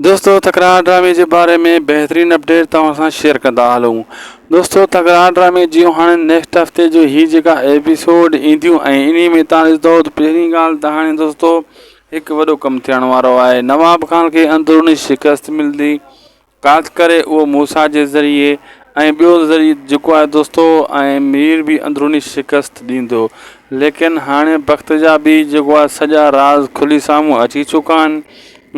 دوستو تڪرار ڊرامي جي باري ۾ بهترين اپڊيٽ توهان سان شيئر ڪندا هلون دوستو تڪرار ڊرامي جي هاڻي نيڪسٽ هفتي جو هي جيڪا ايپيسوڊ اينديون ۽ انهي ۾ تان ڏسندو ته پهرين ڳالهه ته هاڻي دوستو هڪ وڏو ڪم ٿيڻ وارو آهي نواب خان کي اندروني شڪست ملندي خاص ڪري اهو موسيٰ جي ذريعي ۽ ٻيو ذريعي جيڪو آهي دوستو ۽ مير به اندروني شڪست ڏيندو ليڪن هاڻي بخت جا به جيڪو آهي سڄا راز کلي سامهون اچي چڪا آهن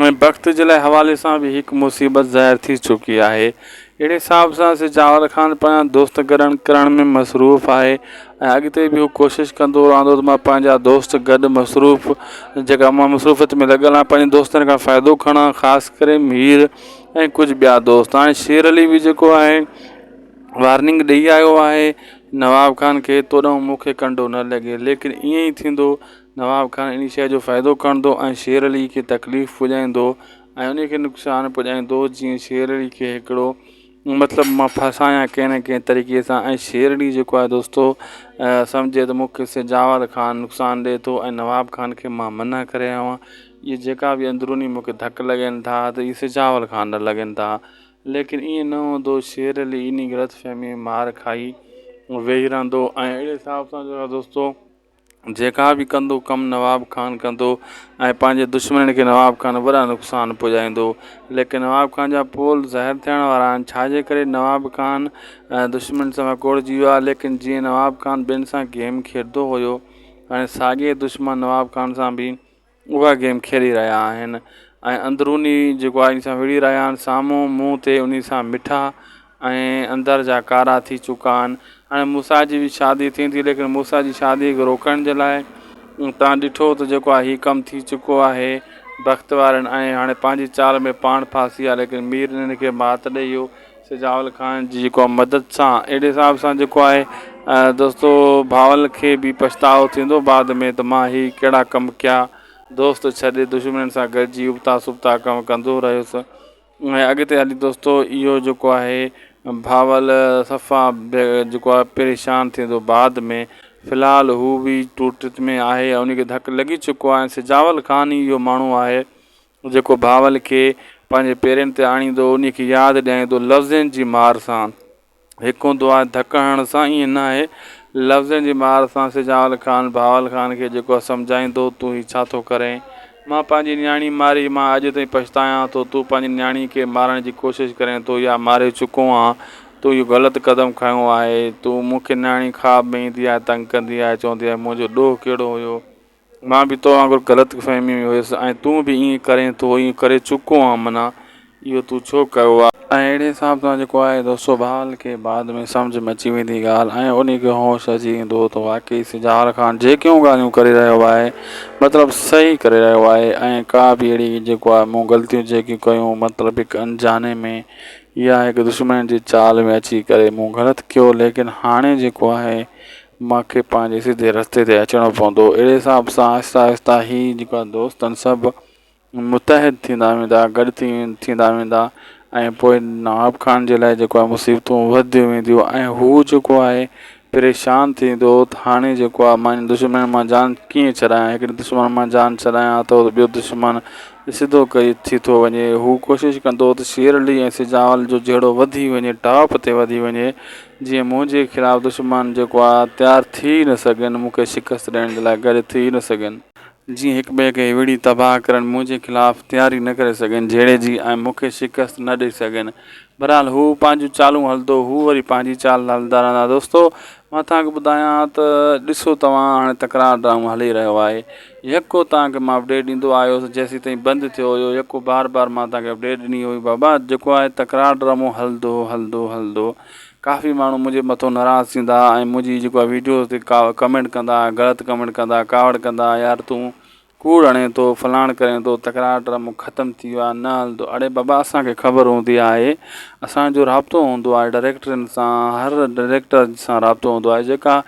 ۽ بخت جي لاء حوالي سان به هڪ مصيبت ظاهر ٿي چڪي آهي اهڙي حساب سان سجاول خان پنهنجا دوست گڏڻ ڪرڻ ۾ مصروف آهي ۽ اڳتي به هو ڪوشش ڪندو رهندو ته مان پنهنجا دوست گڏ مصروف جيڪا مان مصروفيت ۾ لڳل آهيان پنهنجي دوستن کان فائدو کڻان خاص ڪري مير ۽ ڪجهه ٻيا دوست هاڻي شير علي به جيڪو آهي وارننگ ڏئي آيو آهي نواب خان کي توڏانهن مون کي ڪنڊو نه لڳي ليڪن ائين ئي ٿيندو نواب خان ان شيء جو فائدو کڻندو ۽ شير علي کي تڪليف پڄائيندو ۽ ان کي نقصان پڄائيندو جيئن شير علي کي هڪڙو مطلب مان ڦاسايان ڪنهن نه ڪنهن طريقي سان ۽ شير علي جيڪو آهي دوستو سمجهي ته مون کي سجاول خان نقصان ڏئي ٿو ۽ نواب خان کي مان منع ڪري آيو آهيان اهي جيڪا به اندروني مون کي ڌڪ لڳن ٿا ته اهي سجاول کان نه لڳن ٿا ليڪن ائين نه هوندو شير علي انهي غلط فهمي ۾ مار کائي ويهي رهندو ۽ اهڙي حساب سان جو دوستو جيڪا به ڪندو ڪم نواب خان ڪندو ۽ پنهنجي دشمنن کي نواب خان وڏا نقصان پڄائيندو ليڪن نواب خان جا پول ظاهر ٿيڻ وارا آهن ڇاجي ڪري نواب خان دشمن سان وڪوڙجي ويو آهي ليڪن جيئن نواب خان ٻين سان گيم کيڏندو هيو هاڻي ساڳي دشمن نواب خان سان به اها گيم کيڏي رهيا آهن ۽ اندروني جيڪو آهي ان سان وڙهي رهيا آهن سامهون منهن تي انهي سان مٺا ۽ اندر جا ڪارا ٿي چڪا آهن هاڻي موسيٰ جي به شادي ٿيندي ليڪن موسيٰ جي شادي کي روڪڻ جي لاء تان ڏٺو ته جيڪو آهي هي ڪم ٿي چڪو آهي بخت وارن ۽ هاڻي پنهنجي چال ۾ پاڻ ڦاسي ويا ليڪن مير انهن کي مات ڏئي ويو سجاول خان جي جيڪو مدد سان اهڙي حساب سان جيڪو آهي دوستو بھاول کي به پڇتاء ٿيندو بعد ۾ ته مان هي ڪهڙا ڪم ڪيا دوست ڇڏي دشمنن سان گڏجي ابتا سبتا ڪم ڪندو رهيس ۽ اڳتي هلي دوستو اهو جيڪو آهي بھاول صفا جيڪو آهي پريشان ٿيندو بعد ۾ في الحال هو به ٽوٽ ۾ آهي ان کي ڌڪ لڳي چڪو آهي سجاول خان ئي اهو ماڻهو آهي جيڪو بھاول کي پنھنجي پيرن تي آڻيندو، انھيء کي ياد ڏياريندو، لفظن جي مار سان. ھڪ ھوندو آھي ڌڪ ھڻڻ سان، ائين نه آھي. لفظن جي مار سان سجاول خان بھاول خان کي جيڪو سمجھائيندو، تون ھي ڇا ٿو ڪرين؟ مان پنھنجي نياڻي ماري، مان اڄ تائين پڇتايان ٿو. تون پنھنجي نياڻي کي مارڻ جي ڪوشش ڪرين ٿو يا ماري چڪو آن. تون اھو غلط قدم کنيو آھي. تون مون کي نياڻي خواب ۾ ايندي آھي، تنگ ڪندي آھي، چوندي آھي، منھنجو ڏوھ ڪھڙو ھيو؟ مان به تو وانگر غلط فهمي ۾ هيس ۽ تون به ائين ڪرين ٿو ائين ڪري چڪو آن منا اهو تون ڇو ڪيو آ. ۽ اهڙي حساب سان جيڪو آهي دوستو بهاول کي بعد ۾ سمجهه ۾ اچي ويندي ڳالهه ۽ انهي کي هوش اچي ويندو ته واقعي سجاول خان جيڪيون ڳالهيون ڪري رهيو آهي مطلب صحيح ڪري رهيو آهي ۽ ڪا به اهڙي جيڪو آهي مون غلطيون جيڪيون ڪيون مطلب هڪ انجاني ۾ يا هڪ دشمن جي چال ۾ اچي ڪري مون غلط ڪيو ليڪن هاڻي جيڪو آهي مان کي پنهنجي سڌي رستي تي اچڻو پوندو. اهڙي حساب سان آهستي آهستي هي جيڪا دوست آهن سڀ متحد ٿيندا ويندا گڏ ٿي ٿيندا ويندا ۽ پوء نواب خان جي لاء جيڪو آهي مصيبتون وڌنديون وينديون ۽ هو جيڪو آهي پريشان ٿيندو ته هاڻي جيڪو آهي مان هن دشمن مان جان ڪيئن ڇڏايان هڪڙي دشمن مان جان ڇڏايان ٿو ته ٻيو دشمن سڌو ڪري ٿي ٿو وڃي هو ڪوشش ڪندو ته شير علي ۽ سجاول جو جهيڙو وڌي وڃي ٽاپ تي وڌي وڃي جيئن منهنجي خلاف دشمن جيڪو آ تيار ٿي ئي نه سگهن، مون کي شڪست ڏيڻ جي لاء گڏ ٿي ئي نه سگهن. جيئن هڪ ٻئي کي وڙهي تباهه ڪرڻ منهنجي خلاف تياري نه ڪري سگهن جهيڙي جي ۽ مون کي شڪست نه ڏئي سگهن. بهرحال هو پنهنجون چالون هلندو، هو وري پنهنجي چال هلندا رهندا. دوستو! مان توهان کي ٻڌايان ته ڏسو توهان هاڻي تڪرار ڊرامو هلي رهيو آهي. يڪو توهان کي مان اپڊيٽ ڏيندو آيو هوس جيسيتائين بند ٿيو هيو يڪو بار بار مان توهان کي اپڊيٽ ڏني هئي بابا جيڪو آهي تڪرار ڊرامو هلندو هلندو هلندو ڪافي ماڻهو منهنجي مٿو ناراض ٿيندا ۽ منهنجي جيڪو آهي ويڊيوز تي ڪمينٽ ڪندا غلط ڪمينٽ ڪندا ڪاوڙ ڪندا يار تون ڪوڙ هڻين ٿو فلاڻ ڪرين ٿو تڪرار ڊرامو ختم ٿي ويو آهي نه هلندو اڙي بابا اسان کي خبر هوندي آهي اسان جو رابطو هوندو آهي ڊائريڪٽرن سان هر ڊائريڪٽر سان رابطو هوندو آهي جيڪا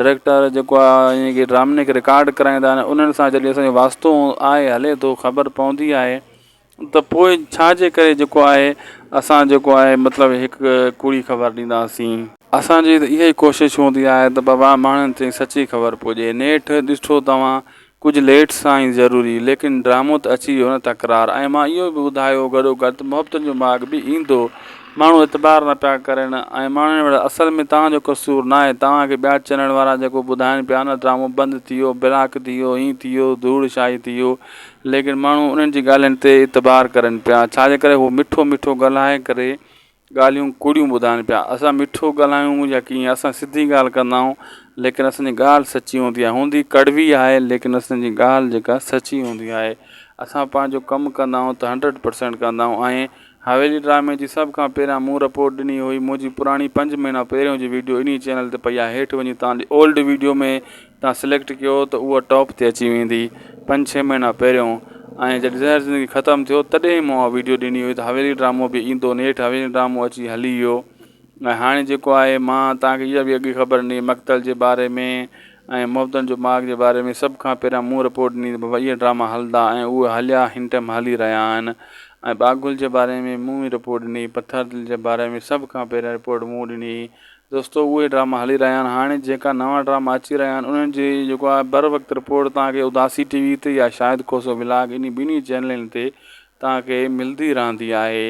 ڊائريڪٽر جيڪو آهي يعني ڪي ڊرامن کي رڪارڊ ڪرائيندا آهن انهن سان جڏهن اسان جو واسطو آهي هلي ٿو خبر پوندي آهي ته پوء ڇا جي ڪري جيڪو آهي اسان جيڪو آهي مطلب هڪ ڪوڙي خبر ڏينداسين. اسان جي ته اها ئي ڪوشش هوندي آهي ته بابا ماڻهن تائين سچي خبر پڄي نيٺ ڏٺو توهان. ڪجهه ليٽ سان ئي ضروري ليڪن ڊرامو ته اچي ويو نه تڪرار ۽ مان اهو به ٻڌايو گڏو گڏ ته محبتن جو ماڳ به ايندو ماڻهو اعتبار نه پيا ڪرن ۽ ماڻهن وٽ اصل ۾ توهان جو قصور ناهي توهان کي ٻيا چينل وارا جيڪو ٻڌائن پيا نه ڊرامو بند ٿي ويو بلاڪ ٿي ويو هين ٿي ويو ڌوڙ شاهي ٿي ويو ليڪن ماڻهو انهن جي ڳالهين تي اعتبار ڪرن پيا ڇا جي ڪري هو مٺو مٺو ڳالهائي ڪري ڳالهيون ڪوڙيون ٻڌائن پيا. اسان مٺو ڳالهايون يا ڪيئن اسان سڌي ڳالهه ڪندا آهيون ليڪن اسان جي ڳالهه سچي هوندي آهي هوندي ڪڙوي آهي ليڪن اسان جي ڳالهه جيڪا سچي هوندي آهي اسان پنهنجو ڪم ڪندا آهيون ته هنڊريڊ پرسينٽ ڪندا آهيون ۽ حويلي ڊرامي جي سڀ کان پهريان مون رپورٽ ڏني هئي منهنجي پراڻي پنج مهينا پهريون جي ويڊيو انهي چينل تي پئي آهي هيٺ وڃي تان اولڊ ويڊيو ۾ تان سليڪٽ ڪيو ته اها ٽاپ تي اچي ويندي پنج ڇهه مهينا پهريون ۽ جڏهن زهر زندگي ختم ٿيو تڏهن مون اها ويڊيو ڏني هئي ته حويلي ڊرامو به ايندو نيٺ حويلي ڊرامو اچي هلي ويو ۽ هاڻي جيڪو آهي مان توهان کي اها به اڳي خبر ڏني مقتل جي باري ۾ ۽ محبتن جو ماڳ جي باري ۾ سڀ کان پهريان مون رپورٽ ڏني ته بابا اهي ڊراما هلندا ۽ اهي هليا هن ٽائيم هلي رهيا آهن ۽ ٻاگهل جي باري ۾ مون ئي رپورٽ ڏني پٿر دل جي باري ۾ سڀ کان پهريان رپورٽ مون ڏني دوستو اهي ڊراما هلي رهيا آهن هاڻي جيڪا نوان ڊراما اچي رهيا آهن انهن جي جيڪو آهي بر وقت رپورٽ توهان کي اداسي ٽي وي تي يا شاهد کوسو ولاگ انهي ٻنهي چينلن تي توهان کي ملدي رهندي آهي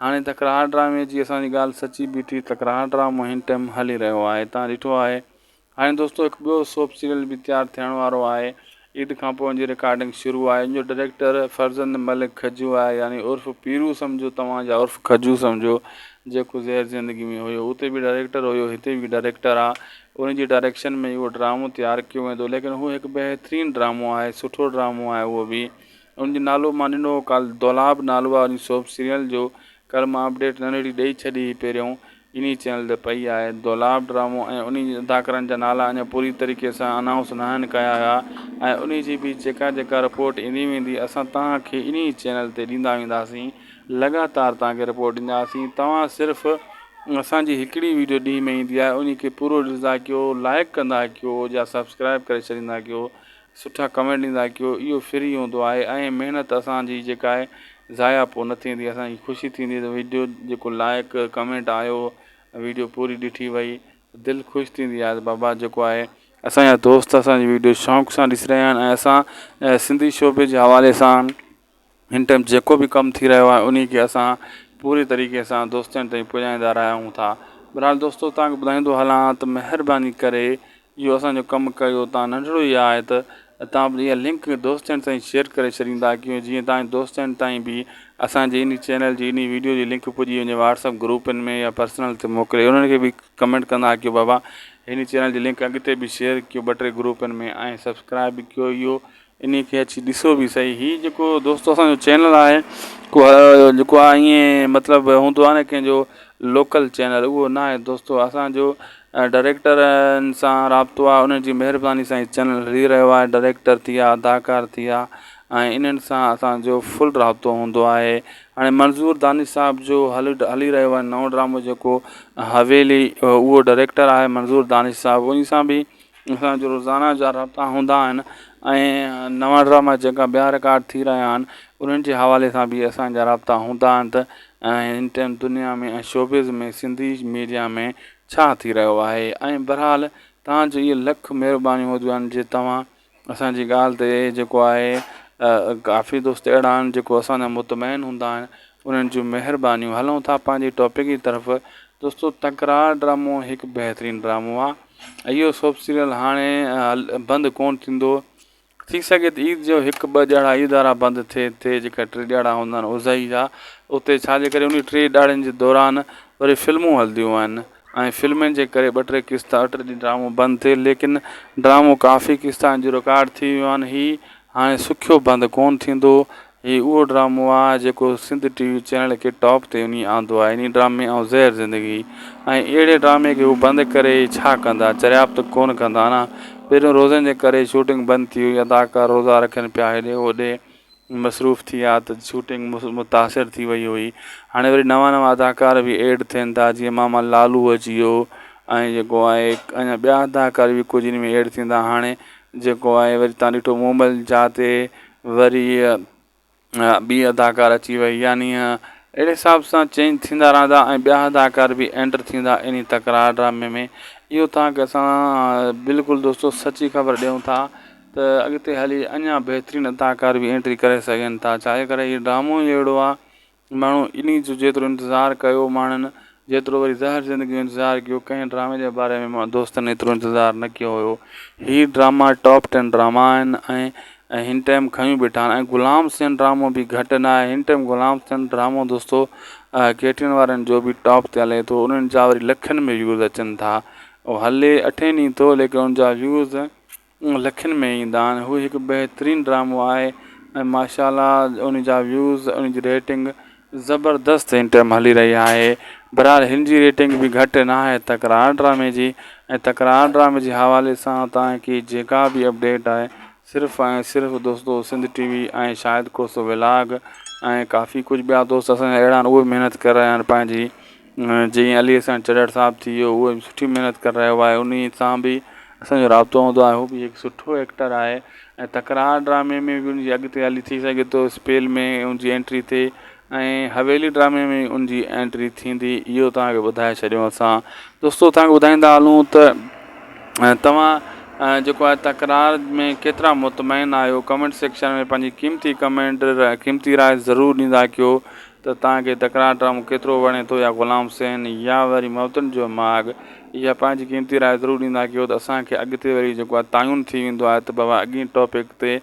هاڻي تڪرار ڊرامي جي اسان جي ڳالهه سچي بيٺي تڪرار ڊرامو هن ٽائيم هلي رهيو آهي توهان ڏٺو آهي هاڻي دوستو هڪ ٻيو سوپ سيريل به تيار ٿيڻ وارو آهي عيد کان پوء ان جي رڪارڊنگ شروع آهي ان جو ڊائريڪٽر فرزند ملڪ کجو آهي يعني عرف پيرو سمجهو توهان يا عرف کجو سمجهو جيڪو زهر زندگي ۾ هيو اتي به ڊائريڪٽر هيو هتي به ڊائريڪٽر آ ان جي ڊائريڪشن ۾ اهو ڊرامو تيار ڪيو ويندو ليڪن هو هڪ بهترين ڊرامو آهي سٺو ڊرامو آهي اهو به ان جو نالو مان ڏنو هو ڪالهه دولاب نالو آهي ان سوپ سيريل جو ڪالهه مان اپڊيٽ ننڍڙي ڏئي ڇڏي هئي پهريون انهي چينل تي پئي آهي دولاب ڊرامو ۽ انهي جي اداڪارن جا نالا اڃا پوري طريقي سان انائونس ناهن ڪيا ويا ۽ انهي جي به جيڪا جيڪا رپورٽ ايندي ويندي اسان توهان کي انهي چينل تي ڏيندا وينداسين لڳاتار توهان کي رپورٽ ڏينداسين توهان صرف اسان جي هڪڙي ويڊيو ڏينهن ۾ ايندي آهي انهي کي پورو ڏسندا ڪيو لائڪ ڪندا ڪيو يا سبسڪرائب ڪري ڇڏيندا ڪيو سٺا ڪمينٽ ڏيندا ڪيو اهو فري هوندو آهي ۽ محنت اسان جي جيڪا آهي ضايع پوء نه ٿيندي اسان کي خوشي ٿيندي ته ويڊيو جيڪو لائڪ ڪمينٽ آيو ويڊيو پوري ڏٺي وئي دل خوش ٿيندي آهي ته بابا جيڪو آهي اسان جا دوست اسان جي ويڊيو شوق سان ڏسي رهيا آهن ۽ اسان سنڌي شعبي جي حوالي سان هن ٽائيم جيڪو به ڪم ٿي رهيو آهي انهي کي اسان پوري طريقي سان دوستن تائين پڄائيندا رهون ٿا بهرحال دوستو توهان کي ٻڌائيندو هلان ته مهرباني ڪري اهو اسان جو ڪم ڪيو تان ننڍڙو ئي آهي ته تان به اها لنڪ دوستن تائين شيئر ڪري ڇڏيندا ڪيو جيئن تان جي دوستن تائين به اسان جي انهي چينل جي انهي ويڊيو جي لنڪ پڄي وڃي واٽس اپ گروپن ۾ يا پرسنل تي موڪلي انهن کي به ڪمينٽ ڪندا ڪيو بابا هن چينل جي لنڪ اڳتي به شيئر ڪيو ٻه ٽي گروپن ۾ ۽ سبسڪرائب به ڪيو اهو انهي کي اچي ڏسو به سهي هي جيڪو دوستو اسان جو چينل آهي ڪو جيڪو آهي ائين مطلب هوندو آهي نه ڪنهن جو لوڪل چينل اهو نه آهي دوستو اسان جو ڊائريڪٽرن سان رابطو آهي انهن جي مهرباني سان هي چينل هلي رهيو آهي ڊائريڪٽر ٿي ويا اداڪار ٿي ويا ۽ انهن سان اسان جو فل رابطو هوندو آهي هاڻي منظور دانش صاحب جو هلي هلي رهيو آهي نئون ڊرامو جيڪو حويلي اهو ڊائريڪٽر آهي منظور دانش صاحب ان سان به اسان جو روزانه جا رابطا هوندا آهن ۽ نوان ڊراما جيڪا ٻيا رڪارڊ ٿي رهيا آهن انهن جي حوالي سان به اسان جا رابطا هوندا آهن ته هن ٽائيم دنيا ۾ ۽ شوبز ۾ سنڌي ميڊيا ۾ ڇا ٿي رهيو آهي ۽ بهرحال توهان جو اهي لک مهربانيون هونديون آهن جي توهان اسان جي ڳالهه تي جيڪو آهي ڪافي دوست اهڙا آهن جيڪو اسان جا مطمئن هوندا آهن انهن جون مهربانيون هلون ٿا پنهنجي ٽاپڪ جي طرف دوستو تڪرار ڊرامو هڪ بهترين ڊرامو آهي اهو سوپ سيريل هاڻي بند ڪونه ٿيندو. ٿي سگهي ته عيد جو هڪ ٻه ڏهاڙا عيد وارا بند ٿئي ٿئي جيڪا ٽي ڏهاڙا هوندا آهن اضحيٰ جا اتي ڇا جي ڪري انهي ٽي ڏهاڙن جي دوران وري فلمون هلنديون آهن ۽ فلمن جي ڪري ٻه ٽي قسطا ٽي ڏينهن ڊرامو بند ٿئي ليڪن ڊرامو ڪافي قسطا جو رڪارڊ ٿي ويو آهن هي هاڻي سکيو بند ڪونه ٿيندو. هي اهو ڊرامو آ جيڪو سنڌ ٽي وي چينل کي ٽاپ تي انهي آندو آهي انهي ڊرامي ۽ زهر زندگي ۽ اهڙي ڊرامي کي هو بند ڪري ڇا ڪندا چريائپ ته ڪونه ڪندا نه پهريون روزن جي ڪري شوٽنگ بند ٿي هئي اداڪار روزا رکن پيا هيڏي هوڏي مصروف ٿي ويا ته شوٽنگ متاثر ٿي وئي هئي هاڻي وري نوان نوان اداڪار به ايڊ ٿين ٿا جيئن ماما لالو اچي ويو ۽ جيڪو آهي اڃا ٻيا اداڪار به ڪجهه ان ۾ ايڊ ٿيندا هاڻي جيڪو آهي وري تان ڏٺو مومل جا تي وري ٻي اداڪار اچي وئي يعني اهڙي حساب سان چينج ٿيندا رهندا ۽ ٻيا اداڪار به اينٽر ٿيندا انهي تڪرار ڊرامي ۾ اهو توهان کي اسان بلڪل دوستو سچي خبر ڏيون ٿا ته اڳتي هلي اڃا بهترين اداڪار به انٽري ڪري سگهن ٿا ڇاجي ڪري هي ڊرامو ئي اهڙو آهي ماڻهو انهي جو جيترو انتظار ڪيو ماڻهن جيترو وري زهر زندگي جو انتظار ڪيو ڪنهن ڊرامي جي باري ۾ دوستن ايترو انتظار نه ڪيو هيو هي ڊراما ٽاپ ٽين ڊراما آهن ۽ هن ٽائيم کنيون بيٺا آهن ۽ غلام حسين ڊرامو به گهٽ نه آهي هن ٽائيم غلام حسين ڊرامو دوستو ڪي ٽي اين وارن جو به ٽاپ تي هلي ٿو انهن جا وري لکن ۾ ويوز اچن ٿا هلي اٺين ڏينهن ٿو ليڪن ان جا ويوز لکن ۾ ايندا آهن هو هڪ بهترين ڊرامو آهي ۽ ماشاء الله ان جا ويوز ان جي ريٽنگ زبردست هن ٽائيم هلي رهي آهي بهرحال هن جي ريٽنگ به گهٽ نه آهي تڪرار ڊرامي جي ۽ تڪرار ڊرامي جي حوالي سان توهان کي جيڪا به اپڊيٽ آهي صرف ۽ صرف دوستو Sindh T V ۽ Shahid Khoso vlog ۽ ڪافي ڪجهه ٻيا دوست اسان جا اهڙا آهن اهي محنت ڪري رهيا آهن پنهنجي جيئن علي حسن چڍڙ صاحب ٿي ويو اهو به سٺي محنت ڪري رهيو آهي انهي سان به اسان جو رابطو هوندو آهي هو به هڪ سٺو ايڪٽر آهي ۽ تڪرار ڊرامي ۾ به ان جي اڳتي هلي ٿي سگهي ٿو اسپيل ۾ ان جي انٽري ٿئي ۽ حويلي ڊرامي ۾ ان جي انٽري ٿيندي اهو توهان کي ٻڌائي ڇڏيو اسان دوستو توهان کي ٻڌائيندا هلون ته توهان جيڪو آهي تڪرار ۾ ڪيترا مطمئن آهيو ڪمينٽ سيڪشن ۾ پنهنجي قيمتي ڪمينٽ قيمتي راء ضرور ڏيندا ڪيو ته توهان کي تڪرار ڊرامو ڪيترو وڻي ٿو يا غلام حسين يا وري محبتن جو ماڳ اها پنهنجي قيمتي راء ضرور ڏيندا ڪيو ته اسان کي اڳتي وري جيڪو آهي تعين ٿي ويندو آهي ته بابا اڳئين ٽاپڪ تي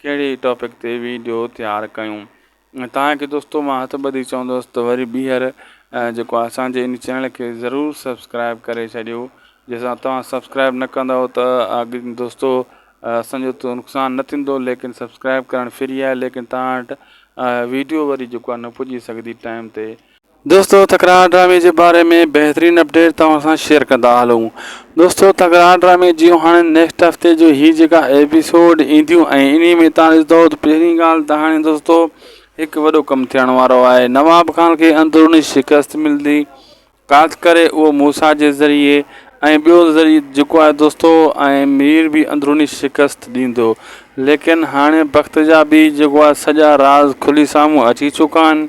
ڪهڙي ٽاپڪ تي ويڊيو تيار ڪيون ۽ توهان کي دوستو مان هٿ ٻڌي چوندس ته وري ٻيهر جيڪو آهي اسان جي ان چينل کي ضرور سبسڪرائب ڪري ڇڏيو جنهن سان توهان سبسڪرائب نه ڪندو ته اڳ دوستو اسان جو ته نقصان نه ٿيندو ليڪن سبسڪرائب ڪرڻ فري آهي ليڪن توهان وٽ ويڊيو وري جيڪو آهي نه پڄي سگهندي ٽائيم تي. دوستو تڪرار ڊرامي جي باري ۾ بهترين اپڊيٽ توهان سان شيئر ڪندا هلون دوستو تڪرار ڊرامي جي هاڻي نيڪسٽ هفتي جو هي جيڪا ايپيسوڊ اينديون ۽ انهي ۾ توهان ڏسندو ته پهرين ڳالهه ته هاڻي دوستو هڪ وڏو ڪم ٿيڻ وارو آهي نواب خان کي اندروني شڪست ملندي خاص ڪري اهو موسيٰ جي ذريعي ۽ ٻيو ذريعي جيڪو آهي دوستو ۽ مير به اندروني شڪست ڏيندو ليڪن هاڻي بخت جا به جيڪو آهي سڄا راز کلي سامهون اچي چڪا آهن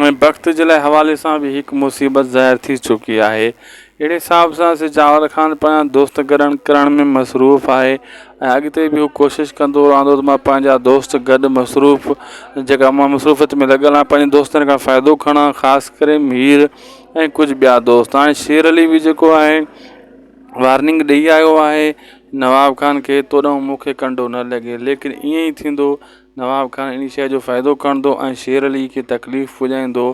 ۽ بخت جي لاء حوالي سان به هڪ مصيبت ظاهر ٿي چڪي آهي اهڙي حساب سان سجاول خان پنهنجا دوست گڏڻ ڪرڻ ۾ مصروف آهي ۽ اڳتي به هو ڪوشش ڪندو رهندو ته مان پنهنجا دوست گڏ مصروف جيڪا مان مصروفيت ۾ لڳل آهيان پنهنجي دوستن کان فائدو کڻان خاص ڪري مير ۽ ڪجهه ٻيا دوست هاڻي شير علي به جيڪو آهي وارننگ ڏئي آيو آهي نواب خان کي توڏانهن مون کي ڪنڊو نه لڳي ليڪن ائين ئي ٿيندو نواب خان ان شيء جو فائدو کڻندو ۽ شير علي کي تڪليف پڄائيندو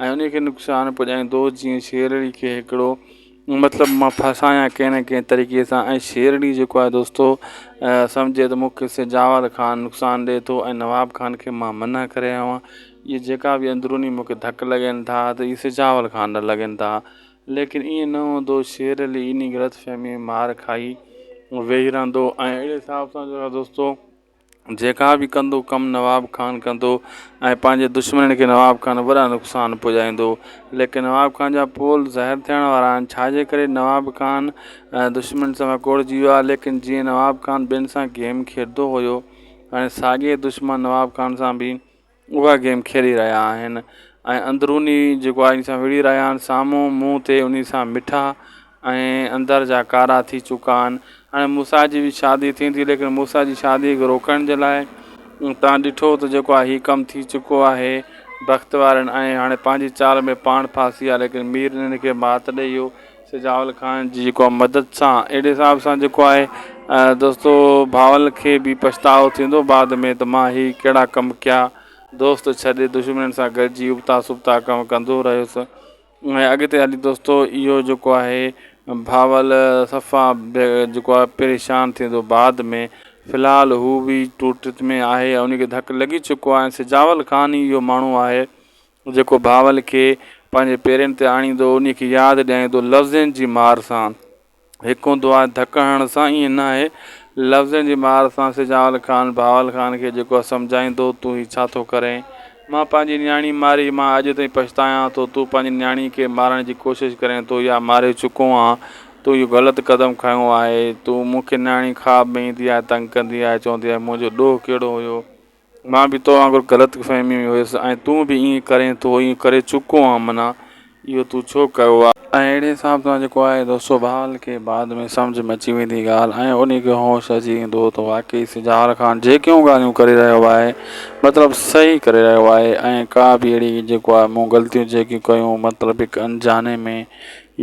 ۽ ان کي نقصان پڄائيندو جيئن شير علي کي هڪڙو مطلب مان ڦاسايان ڪنهن نه ڪنهن طريقي سان ۽ شير علي جيڪو آهي دوستو سمجهي ته مون کي سجاول خان نقصان ڏئي ٿو ۽ نواب خان کي مان منع ڪري آيو آهيان اهي جيڪا به اندروني مون کي ڌڪ لڳن ٿا ته اهي سجاول خان ڏانهن لڳن ٿا ليڪن ائين نه هوندو شير علي انهي غلط فهمي ۾ مار کائي ويهي رهندو ۽ اهڙي حساب سان جو آهي دوستو جيڪا به ڪندو ڪم نواب خان ڪندو ۽ پنهنجي دشمنن کي نواب خان وڏا نقصان پڄائيندو ليڪن نواب خان جا پول ظاهر ٿيڻ وارا آهن ڇاجي ڪري نواب خان دشمن سان وڪوڙجي ويو آهي ليڪن جيئن نواب خان ٻين سان گيم کيڏندو هيو هاڻي ساڳي دشمن نواب خان سان به اها گيم کيڏي رهيا آهن ۽ اندروني جيڪو آهي ان سان وڙهي رهيا آهن سامهون منهن تي انهي سان مٺا ۽ اندر جا ڪارا ٿي چڪا آهن هاڻي موسيٰ جي به شادي ٿيندي ليڪن موسيٰ جي شادي کي روڪڻ جي لاء تان ڏٺو ته جيڪو آهي هي ڪم ٿي چڪو آهي بخت وارن ۽ هاڻي پنهنجي چال ۾ پاڻ ڦاسي ويا ليڪن مير انهن کي مات ڏئي ويو سجاول خان جي جيڪو مدد سان اهڙي حساب سان جيڪو آهي دوستو بھاول کي به پڇتاء ٿيندو بعد ۾ ته مان هي ڪهڙا ڪم ڪيا دوست ڇڏي دشمنن سان گڏجي ابتا سبتا ڪم ڪندو رهيس ۽ اڳتي هلي دوستو اهو جيڪو آهي بھاول صفا جيڪو آهي پريشان ٿيندو بعد ۾ في الحال هو به ٽوٽ ۾ آهي ان کي ڌڪ لڳي چڪو آهي سجاول خان ئي اهو ماڻهو آهي جيڪو بھاول کي پنھنجي پيرن تي آڻيندو، انھيء کي ياد ڏياريندو، لفظن جي مار سان. ھڪ ھوندو آھي ڌڪ ھڻڻ سان، ائين نه آھي. لفظن جي مار سان سجاول خان، بھاول خان کي جيڪو سمجھائيندو، تون ھي ڇا ٿو ڪرين؟ مان پنھنجي نياڻي ماري، مان اڄ تائين پڇتايان ٿو. تون پنھنجي نياڻي کي مارڻ جي ڪوشش ڪرين ٿو يا ماري چڪو آن. تون اھو غلط قدم کنيو آھي. تون مون کي نياڻي خواب ۾ ايندي آھي، تنگ ڪندي آھي، چوندي آھي، منھنجو ڏوھ ڪھڙو ھيو؟ مان به تو وانگر غلط فهمي ۾ هيس ۽ تون به ائين ڪرين ٿو، ائين ڪري چڪو آن معنيٰ اهو تون ڇو ڪيو آ؟ ۽ اهڙي حساب سان جيڪو آهي دوستو بهاول کي بعد ۾ سمجهه ۾ اچي ويندي ڳالهه ۽ انهي کي هوش اچي ويندو ته واقعي سجاول خان جيڪيون ڳالهيون ڪري رهيو آهي مطلب صحيح ڪري رهيو آهي ۽ ڪا به اهڙي جيڪو آهي مون غلطيون جيڪيون ڪيون مطلب هڪ انجاني ۾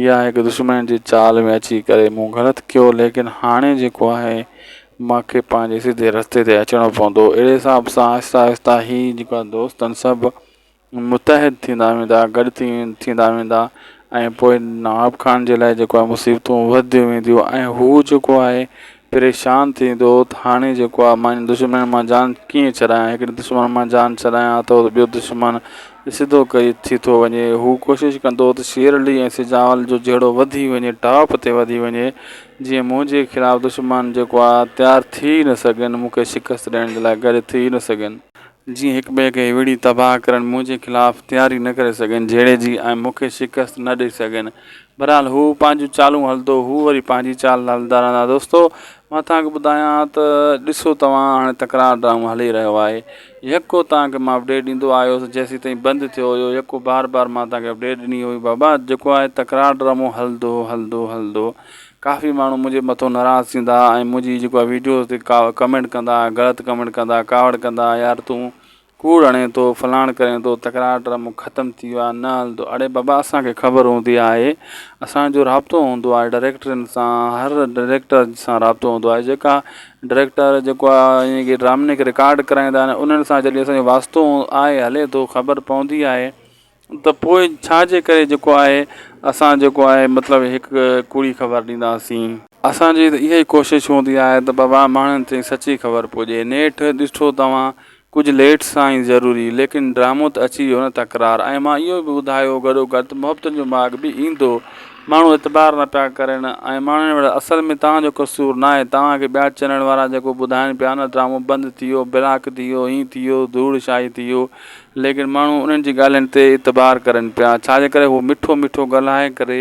يا هڪ دشمن جي چال ۾ اچي ڪري مون غلط ڪيو ليڪن هاڻي جيڪو آهي مونکي پنهنجي سڌي رستي تي اچڻو پوندو اهڙي حساب سان آهستي آهستي هي جيڪو آهي دوستن سڀ متحد ٿيندا ويندا، گڏ ٿي ٿيندا ويندا ۽ پوء نواب خان جي لاء جيڪو آهي مصيبتون وڌنديون وينديون ۽ هو جيڪو آهي پريشان ٿيندو ته هاڻي جيڪو آهي مان دشمن مان جان ڪيئن ڇڏايان هڪڙي دشمن مان جان ڇڏايان ته ٻيو دشمن سڌو ڪري ٿي ٿو وڃي هو ڪوشش ڪندو ته شير علي ۽ سجاول جو جهيڙو وڌي وڃي ٽاپ تي وڌي وڃي جيئن منهنجي خلاف دشمن جيڪو آهي تيار ٿي نه سگهن مون کي شڪست ڏيڻ جي لاء گڏ ٿي نه سگهن. جيئن هڪ ٻئي کي وڙهي تباهه ڪرڻ منهنجي خلاف تياري نه ڪري سگهن جهيڙي جي ۽ مون کي شڪست نه ڏئي سگهن. بهرحال هو پنهنجون چالون هلندو هو وري پنهنجي چال هلندا رهندا دوستو مان توهان کي ٻڌايان ته ڏسو توهان هاڻي تڪرار ڊرامو هلي رهيو آهي يڪو توهان کي مان اپڊيٽ ڏيندو آيو هوس جيسين تائين بند ٿيو هيو يڪو بار بار مان توهان کي اپڊيٽ ڏني هئي بابا جيڪو آهي تڪرار ڊرامو هلندو هلندو هلندو ڪافي ماڻهو منهنجي مٿو ناراض ٿيندا ۽ منهنجي جيڪو آهي ويڊيوز تي ڪا ڪمينٽ ڪندا غلط ڪمينٽ ڪندا ڪاوڙ ڪندا يار تون ڪوڙ هڻين ٿو فلاڻ ڪرين ٿو تڪرار ڊرامو ختم ٿي ويو آهي نه هلندو اڙي بابا اسانکي خبر هوندي آهي اسانجو رابطو هوندو آهي ڊائريڪٽرن سان هر ڊائريڪٽر سان رابطو هوندو آهي جيڪا ڊائريڪٽر جيڪو آهي يعني ڊرامن کي رڪارڊ ڪرائيندا آهن انهن سان جڏهن اسانجو واسطو آهي هلي ٿو خبر پوندي آهي ته پوء ڇا جي ڪري جيڪو آهي اسان جيڪو آهي مطلب هڪ ڪوڙي خبر ڏينداسين. اسان جي ته اها ئي ڪوشش هوندي آهي ته بابا ماڻهن تائين سچي خبر پڄي. نيٺ ڏٺو توهان ڪجهه ليٽ سان ئي ضروري ليڪن ڊرامو ته اچي ويو نه تڪرار ۽ مان اهو به ٻڌايو گڏوگڏ ته محبتن جو ماڳ به ايندو ماڻهو اعتبار نه پيا ڪرن ۽ ماڻهن وٽ اصل ۾ توهان جو قصور ناهي توهان کي ٻيا چينل وارا جيڪو ٻڌائن پيا نه ڊرامو بند ٿي ويو بلاڪ ٿي ويو هين ٿي ويو ڌوڙ شاهي ٿي ويو ليڪن ماڻهو انهن جي ڳالهين تي اعتبار ڪرن پيا ڇا جي ڪري هو مٺو مٺو ڳالهائي ڪري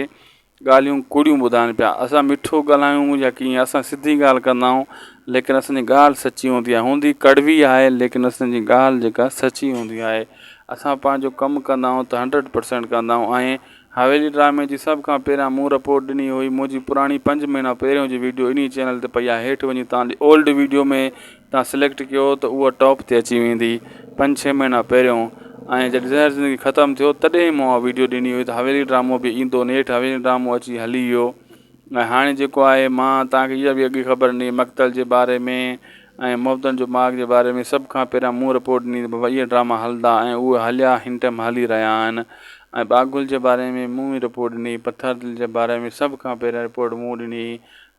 ڳالهيون ڪوڙيون ٻڌائن پيا اسان مٺو ڳالهايون يا ڪيئن اسان سڌي ڳالهه ڪندا آهيون ليڪن اسان جي ڳالهه سچي هوندي آهي هوندي ڪڙوي آهي ليڪن اسان جي ڳالهه جيڪا سچي هوندي آهي اسان پنهنجو ڪم ڪندا آهيون ته هنڊريڊ پرسنٽ ڪندا آهيون ۽ حويلي ڊرامي جي سڀ کان پهريان مون رپورٽ ڏني هئي منهنجي پراڻي پنج مهينا پهريون جي ويڊيو انهي چينل تي پئي آهي هيٺ وڃي تان اولڊ ويڊيو ۾ تان سليڪٽ ڪيو ته اها ٽاپ تي اچي ويندي پنج ڇهه مهينا پهريون ۽ جڏهن زهر زندگي ختم ٿيو تڏهن مون اها ويڊيو ڏني هئي ته حويلي ڊرامو به ايندو نيٺ حويلي ڊرامو اچي هلي ويو ۽ هاڻي جيڪو آهي مان توهان کي اها به اڳي خبر ڏني مقتل جي باري ۾ ۽ محبتن جو ماڳ جي باري ۾ سڀ کان پهريان مون رپورٽ ڏني ته بابا اهي ڊراما هلندا ۽ اهي هليا هن ٽائيم هلي رهيا آهن ۽ ٻاگهل جي باري ۾ مون ئي رپورٽ ڏني پٿر دل جي باري ۾ سڀ کان پهريان رپورٽ مون ڏني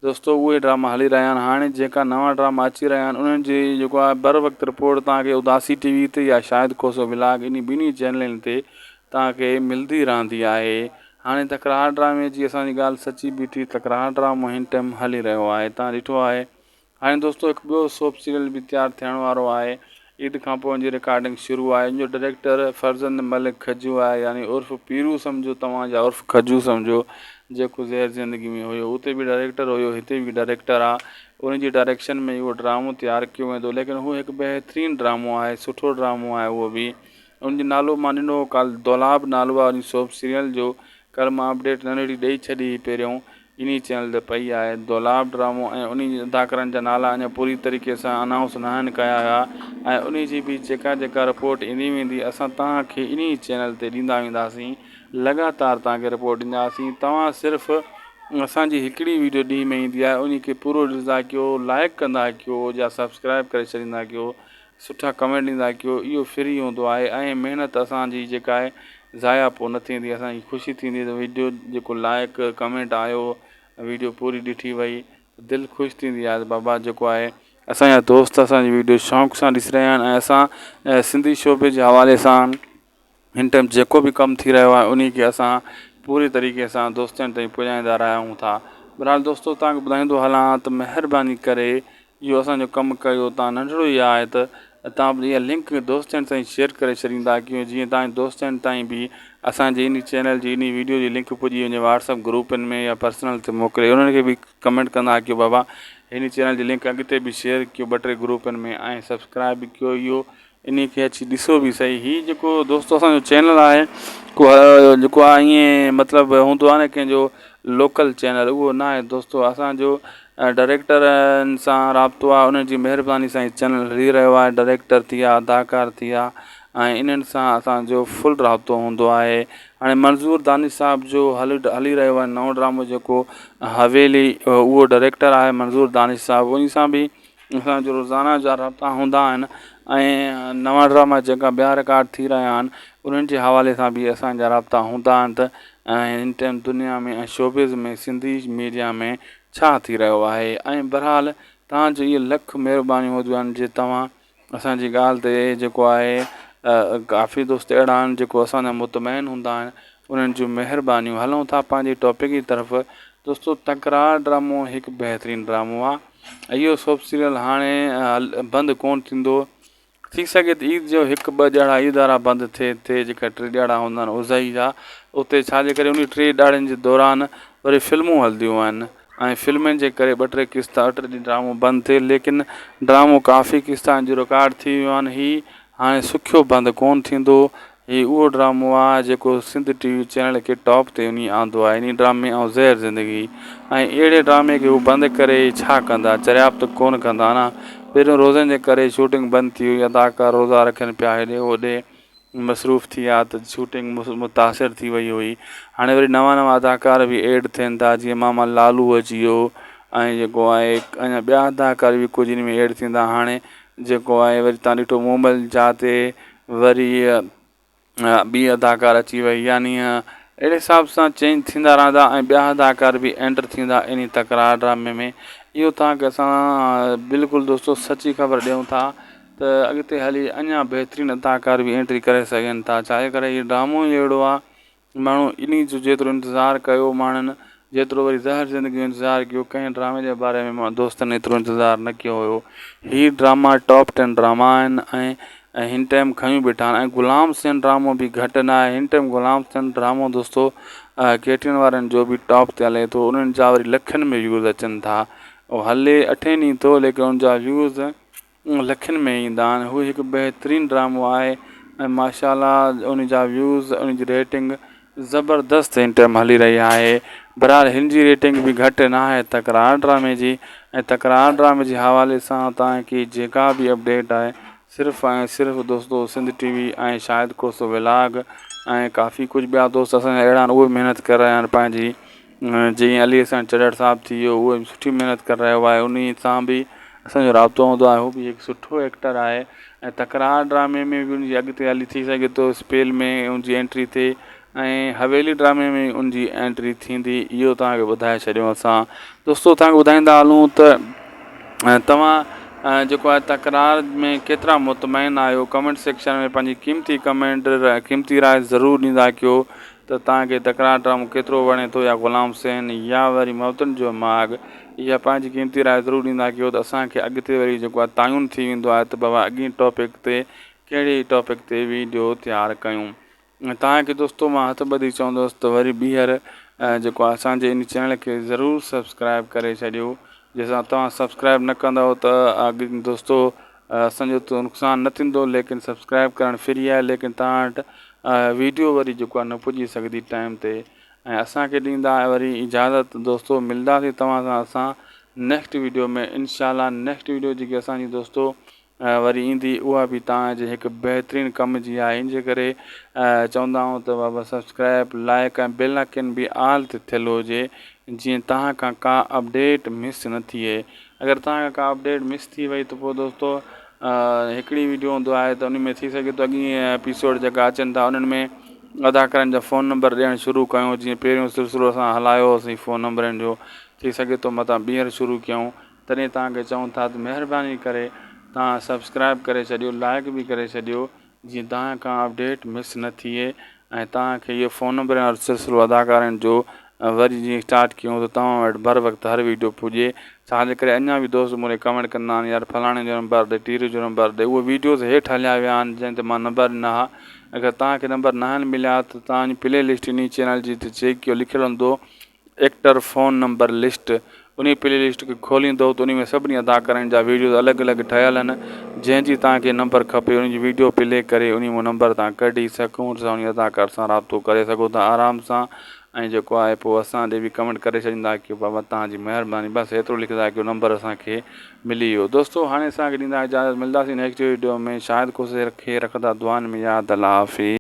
دوستو اهي ڊراما هلي رهيا آهن هاڻي جيڪا نوان ڊراما اچي رهيا آهن انهن جي جيڪو آهي بر وقت رپورٽ توهان کي اداسي ٽي وي تي يا شاهد کوسو ولاگ انهي ٻنهي چينلن تي توهان کي ملدي رهندي آهي هاڻي تڪرار ڊرامي جي اسان جي ڳالهه سچي بيٺي تڪرار ڊرامو هن ٽائيم هلي رهيو آهي توهان ڏٺو آهي هاڻي دوستو هڪ ٻيو سوپ سيريل به تيار ٿيڻ وارو آهي عيد کان پوء ان جي رڪارڊنگ شروع آهي ان جو ڊائريڪٽر فرزند ملڪ کجو آهي يعني عرف پيرو سمجهو توهان يا عرف کجو سمجهو جيڪو زهر زندگي ۾ هيو اتي به ڊائريڪٽر هيو هتي به ڊائريڪٽر آ ان جي ڊائريڪشن ۾ اهو ڊرامو تيار ڪيو ويندو ليڪن هو هڪ بهترين ڊرامو آهي سٺو ڊرامو آهي اهو به ان جو نالو مان ڏنو هو ڪالهه دولاب نالو آهي ان سوپ سيريل جو ڪالهه مان اپڊيٽ ننڍڙي ڏئي ڇڏي هئي پهريون انهي چينل تي پئي آهي دولاب ڊرامو ۽ انهي جي اداڪارن جا نالا اڃا پوري طريقي سان انائونس ناهن ڪيا ويا ۽ انهي جي به جيڪا جيڪا رپورٽ ايندي ويندي اسان توهان کي انهي چينل تي ڏيندا وينداسين لڳاتار توهان کي رپورٽ ڏينداسين توهان صرف اسان جي هڪڙي ويڊيو ڏينهن ۾ ايندي آهي انهي کي پورو ڏسندا ڪيو لائڪ ڪندا ڪيو يا سبسڪرائب ڪري ڇڏيندا ڪيو سٺا ڪمينٽ ڏيندا ڪيو اهو فري هوندو آهي ۽ محنت اسان جي جيڪا آهي ضايع پو نه ٿيندي اسان کي خوشي ٿيندي ته ويڊيو جيڪو لائڪ ڪمينٽ آيو ويڊيو پوري ڏٺي وئي دل خوش ٿيندي آهي ته بابا جيڪو آهي اسان جا دوست اسان جي ويڊيو شوق سان ڏسي رهيا آهن ۽ اسان سنڌي شعبي جي حوالي سان هن ٽائيم جيڪو به ڪم ٿي رهيو آهي انهي کي اسان پوري طريقي سان دوستن تائين پڄائيندا رهون ٿا بهرحال دوستو توهان کي ٻڌائيندو هلان ته مهرباني ڪري اهو اسان جو ڪم ڪيو توهان ننڍڙو ئي آهي ته توهان اها لنڪ دوستن تائين شيئر ڪري ڇڏيندا ڪيو جيئن توهان جي دوستن تائين به اسان جي انهي چينل جي انهي ويڊيو جي لنڪ پڄي وڃي واٽس اپ گروپن ۾ يا پرسنل تي موڪلي انهن کي به ڪمينٽ ڪندا ڪيو بابا هن چينل جي لنڪ اڳتي به شيئر ڪيو ٻه ٽي گروپن ۾ ۽ سبسڪرائب به ڪيو اهو انهي کي اچي ڏسو به سهي هي جيڪو دوستو اسان جو چينل آهي ڪو جيڪو آهي ائين مطلب هوندو آهي نه ڪنهن جو لوڪل چينل اهو نه آهي دوستو اسان جو ڊائريڪٽرن سان رابطو آهي انهن جي مهرباني سان هي چينل هلي رهيو آهي ڊائريڪٽر ٿي ويا اداڪار ٿي ويا ۽ انهن سان اسان جو فل رابطو هوندو آهي هاڻي منظور دانش صاحب جو هلي هلي رهيو آهي نئون ڊرامو جيڪو حويلي اهو ڊائريڪٽر آهي منظور دانش صاحب ان سان به اسان جو روزانه جا رابطا هوندا آهن ۽ نوان ڊراما جيڪا ٻيا رڪارڊ ٿي رهيا آهن انهن جي حوالي سان به اسان جا رابطا هوندا آهن ته هن ٽائيم دنيا ۾ ۽ شوبز ۾ سنڌي ميڊيا ۾ ڇا ٿي رهيو آهي ۽ بهرحال توهان جو اهي لک مهربانيون هونديون آهن جي توهان اسان جي ڳالهه تي جيڪو آهي ڪافي دوست اهڙا آهن جيڪو اسان جا مطمئن هوندا آهن انهن جون مهربانيون هلون ٿا پنهنجي ٽاپڪ جي طرف دوستو تڪرار ڊرامو هڪ بهترين ڊرامو آهي اهو سوپ سيريل هاڻي بند ڪونه ٿيندو. ٿي سگهي ته عيد جو هڪ ٻه ڏهاڙا عيد وارا بند ٿئي ٿئي جيڪا ٽي ڏهاڙا هوندا آهن اضحيٰ جا اتي ڇا جي ڪري انهي ٽي ڏهاڙن جي دوران وري فلمون هلنديون آهن ۽ فلمن جي ڪري ٻه ٽي قسطا ٽي ڏينهن ڊرامو بند ٿئي ليڪن ڊرامو ڪافي قسطا جو رڪارڊ ٿي ويو آهن هي هاڻي سکيو بند ڪونه ٿيندو هي اهو ڊرامو آ جيڪو سنڌ ٽي وي چينل کي ٽاپ تي انهي آندو آهي انهي ڊرامي ۽ زهر زندگي ۽ اهڙي ڊرامي کي هو بند ڪري ڇا ڪندا چريائپ ته ڪونه ڪندا نه پهريون روزن جي ڪري شوٽنگ بند ٿي هئي اداڪار روزا رکن پيا هيڏي هوڏي مصروف ٿي ويا ته شوٽنگ متاثر ٿي وئي هئي هاڻي وري نوان نوان اداڪار به ايڊ ٿين ٿا جيئن ماما لالو اچي ويو ۽ جيڪو آهي اڃا ٻيا اداڪار به ڪجهه ان ۾ ايڊ ٿيندا هاڻي جيڪو آهي وري تان ڏٺو مومل جا تي وري ٻي اداڪار اچي وئي يعني اهڙي حساب سان چينج ٿيندا رهندا ۽ ٻيا اداڪار به اينٽر ٿيندا انهي تڪرار ڊرامي ۾ اهو توهان کي اسان بلڪل دوستو سچي خبر ڏيون ٿا ته اڳتي هلي اڃا بهترين اداڪار به انٽري ڪري سگهن ٿا ڇا جي ڪري هي ڊرامو ئي اهڙو آهي ماڻهو انهي جو جيترو انتظار ڪيو ماڻهن جيترو وري زهر زندگي جو انتظار ڪيو ڪنهن ڊرامي جي باري ۾ مان دوستن ايترو انتظار نه ڪيو هيو هي ڊراما ٽاپ ٽين ڊراما آهن ۽ هن ٽائيم کنيون بيٺا آهن ۽ غلام حسين ڊرامو به گهٽ نه آهي هن ٽائيم غلام حسين ڊرامو دوستو ڪيٽين وارن جو به ٽاپ تي هلي ٿو انهن جا وري لکن ۾ ويوز اچن ٿا هلي اٺين ڏينهن ٿو ليڪن ان جا ويوز لکن ۾ ايندا آهن هو هڪ بهترين ڊرامو آهي ۽ ماشاء الله ان جا ويوز ان جي ريٽنگ زبردست هن ٽائيم هلي رهي آهي بهرحال هن جي ريٽنگ به گهٽ نه آهي تڪرار ڊرامي جي ۽ تڪرار ڊرامي جي حوالي سان توهان کي جيڪا به اپڊيٽ آهي صرف ۽ صرف دوستو Sindh T V ۽ Shahid Khoso vlog ۽ ڪافي ڪجهه ٻيا دوست اسان جا اهڙا آهن اهي محنت ڪري رهيا آهن پنهنجي جيئن علي حسن چرڙ صاحب ٿي ويو اهو به سٺي محنت ڪري رهيو آهي انهي سان به اسان جو رابطو هوندو آهي هو به هڪ سٺو ايڪٽر آهي ۽ تڪرار ڊرامي ۾ به ان جي اڳتي هلي ٿي سگهي ٿو اسپيل ۾ ان جي انٽري ٿئي ۽ حويلي ڊرامي ۾ ان جي انٽري ٿيندي اهو توهان کي ٻڌائي ڇڏيو اسان دوستو توهان کي ٻڌائيندا هلون ته توهان جيڪو آهي تڪرار ۾ ڪيترا مطمئن آهيو ڪمينٽ سيڪشن ۾ پنهنجي قيمتي ڪمينٽ قيمتي راء ضرور ڏيندا ڪيو ته توهان کي تڪرار ڊرامو ڪيترو وڻي ٿو يا غلام حسين يا وري محبتن جو ماڳ اها پنهنجي قيمتي راء ضرور ڏيندا ڪيو ته اسان کي اڳتي وري جيڪو آهي تعين ٿي ويندو آهي ته بابا اڳئين ٽاپڪ تي ڪهڙي ٽاپڪ تي ويڊيو تيار ڪيون ۽ توهان کي دوستو مان هٿ ٻڌي چوندس ته وري ٻيهر جيڪو آهي اسان جي ان چينل کي ضرور سبسڪرائب ڪري ڇڏيو جنهن سان توهان سبسڪرائب نه ڪندو ته اڳ دوستو اسان جو ته نقصان نه ٿيندو ليڪن سبسڪرائب ڪرڻ فري آهي ليڪن توهان وٽ ويڊيو وري جيڪو آهي نه پڄي سگهندي ٽائيم تي ۽ اسان کي ڏيندا وري اجازت دوستو ملداسين توهان سان اسان نيڪسٽ ويڊيو ۾ انشاء الله نيڪسٽ ويڊيو جيڪي اسان جي دوستو وري ايندي اها به توهان جي هڪ بهترين ڪم جي آهي ان جي ڪري چوندا آهيون ته بابا سبسڪرائب لائڪ ۽ بيل آئڪن به آل تي ٿيل هجي جيئن توهان کان ڪا اپڊيٽ مس نه ٿئي اگر توهان کان ڪا اپڊيٽ مس ٿي وئي ته پوء دوستو هڪڙي ويڊيو هوندو آهي ته ان ۾ ٿي سگهي ٿو اڳئين ايپيسوڊ جيڪا اچن ٿا انهن ۾ اداڪارن جا فون نمبر ڏيڻ شروع ڪيون جيئن پهريون سلسلو اسان هلايو هوسين فون نمبرن جو ٿي سگهي ٿو متان ٻيهر شروع ڪيون تڏهن توهان کي چئون ٿا ته مهرباني ڪري توهان سبسڪرائب ڪري ڇڏيو لائڪ به ڪري ڇڏيو جيئن توهان کان اپڊيٽ مس نه ٿئي ۽ توهان کي اهو فون نمبر وارو سلسلو اداڪارن جو وري جيئن اسٽارٽ ڪيون ته توهان وٽ بر وقت هر ويڊيو پڄي ڇا جي ڪري اڃا به دوست مون ڏي ڪمينٽ ڪندا آهن يار فلاڻي جو نمبر ڏي ٽيري جو نمبر ڏي اهي ويڊيوز هيٺ هليا ويا آهن جنهن تي مان نمبر ڏنا ها اگر توهان کي نمبر ناهن مليا ته توهان جي پلي لسٽ انهي چينل جي تي چيڪ ڪيو لکيل هوندو ايڪٽر فون نمبر لسٽ انهي پلي لسٽ کي کوليندو ته انهي ۾ سڀني اداڪارن جا ويڊيوز الڳ الڳ ٺهيل آهن جنهن جي توهان کي نمبر کپي ان جي ويڊيو پلي ڪري انهي مان نمبر توهان ڪڍي سڪون سان انهي اداڪار سان رابطو ڪري سگهو ٿا آرام سان ۽ جيڪو آهي پوء اسان ڏي به ڪمينٽ ڪري ڇڏيندا ڪيو بابا توهان جي مهرباني بس ايترو لکندا ڪيو نمبر اسان کي ملي ويو دوستو هاڻي اسان کي ڏيندا اجازت ملداسين نيڪسٽ ويڊيو ۾ شايد خوش رکي رکندا دعائن ۾ ياد الله حافظ.